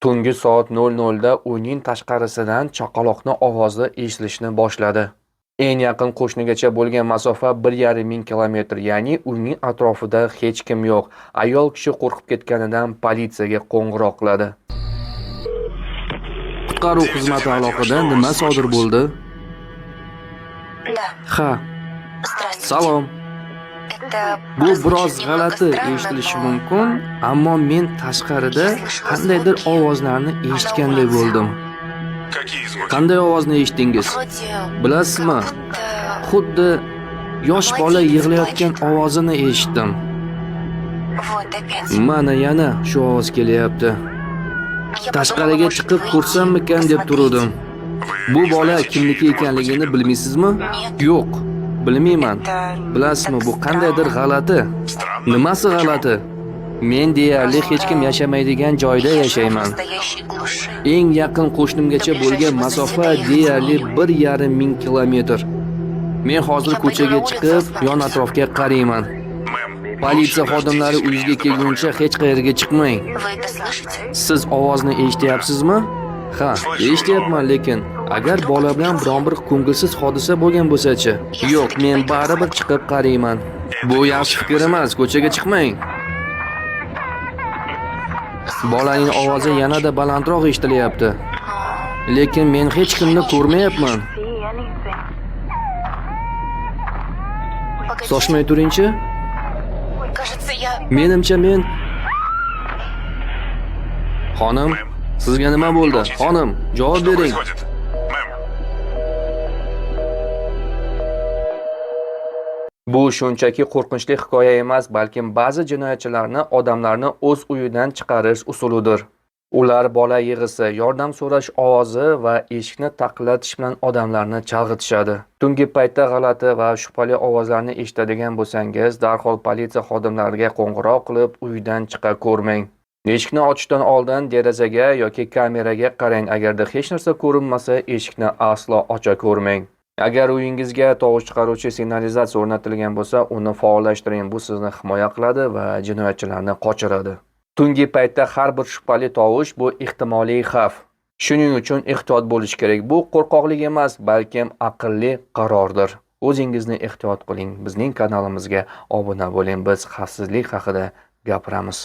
Tungi soat 00:00 da uyning tashqarisidan chaqaloqning ovozi eshitilishni boshladi. Eng yaqin qo'shnigacha bo'lgan masofa 1,5 ming kilometr, ya'ni uyning atrofida hech kim yo'q. Ayol kishi qo'rqib ketganidan politsiyaga qo'ng'iroq qiladi. Qutqaruv xizmati aloqada nima sodir bo'ldi? Да, Ha, здравствуйте. salom. Это Bu прозвучит biroz немного g'alati странно, eshitilishi но mumkin, ammo men tashqarida qandaydir ovozlarni eshitganday bo'ldim. Какие звуки? Qanday ovozni eshitdingiz? Вроде Bilasizmi? как будто Xuddi yosh bola yig'layotgan ovozini eshitdim. Вот опять. Mana yana shu ovoz kelyapti. Я Tashqariga подумала, может, chiqib выйти, ko'rsammikan deb посмотреть. turuvdim. Вы Bu не bola знаете, чьи kimniki это может быть ekanligini ребенок? bilmaysizmi? Нет. Yo'q, bilmayman. Это Bilasizmi, так bu qandaydir странно. g'alati. Странно. Nimasi g'alati? Men deyarli hech kim yashamaydigan joyda Я живу в yashayman. настоящей глуши. Eng yaqin qo'shnimgacha bo'lgan masofa deyarli 1,5 ming kilometr. Men hozir ko'chaga chiqib, yon atrofga qarayman. Мэм, Politsiya лучше xodimlari дождитесь uyingizga приезда kelguncha патруля. hech qayerga chiqmang. Вы это слышите? Siz ovozni eshityapsizmi? Ha, eshityapman, lekin agar bola bilan biron bir ko'ngilsiz hodisa bo'lgan bo'lsa-chi? Yo'q, men baribir chiqib qarayman. Bu yaxshi fikr emas, ko'chaga chiqmang. Bolaning ovozi yanada balandroq eshitilyapti. Lekin men hech kimni ko'rmayapman. Погодите. Shoshmay turingchi. Кажется, я... Menimcha men Xonim, sizga nima bo'ldi? Xonim, javob Что bering. происходит? Мэм, Bu shunchaki qo'rqinchli hikoya emas, balkim ba'zi jinoyatchilarni odamlarni o'z uyidan chiqarish usulidir. Ular bola yig'isi, yordam so'rash ovozi va eshikni taqillatish bilan odamlarni chalg'itishadi. Tungi paytda g'alati va shubhali ovozlarni eshitadigan bo'lsangiz, darhol politsiya xodimlariga qo'ng'iroq qilib, uydan chiqa ko'rmang. Eshikni ochishdan oldin derazaga yoki kameraga qarang. Agarda hech narsa ko'rinmasa, eshikni aslo ocha ko'rmang. Agar uyingizga tovush chiqaruvchi signalizatsiya o'rnatilgan bo'lsa, uni faollashtiring. Bu sizni himoya qiladi va jinoyatchilarni qochiradi. Tungi paytda har bir shubhali tovush bu ehtimoliy xavf. Shuning uchun ehtiyot bo'lish kerak. Bu qo'rqoqlik emas, balkim aqlli qarordir. O'zingizni ehtiyot qiling. Bizning kanalimizga obuna bo'ling. Biz xavfsizlik haqida gapiramiz.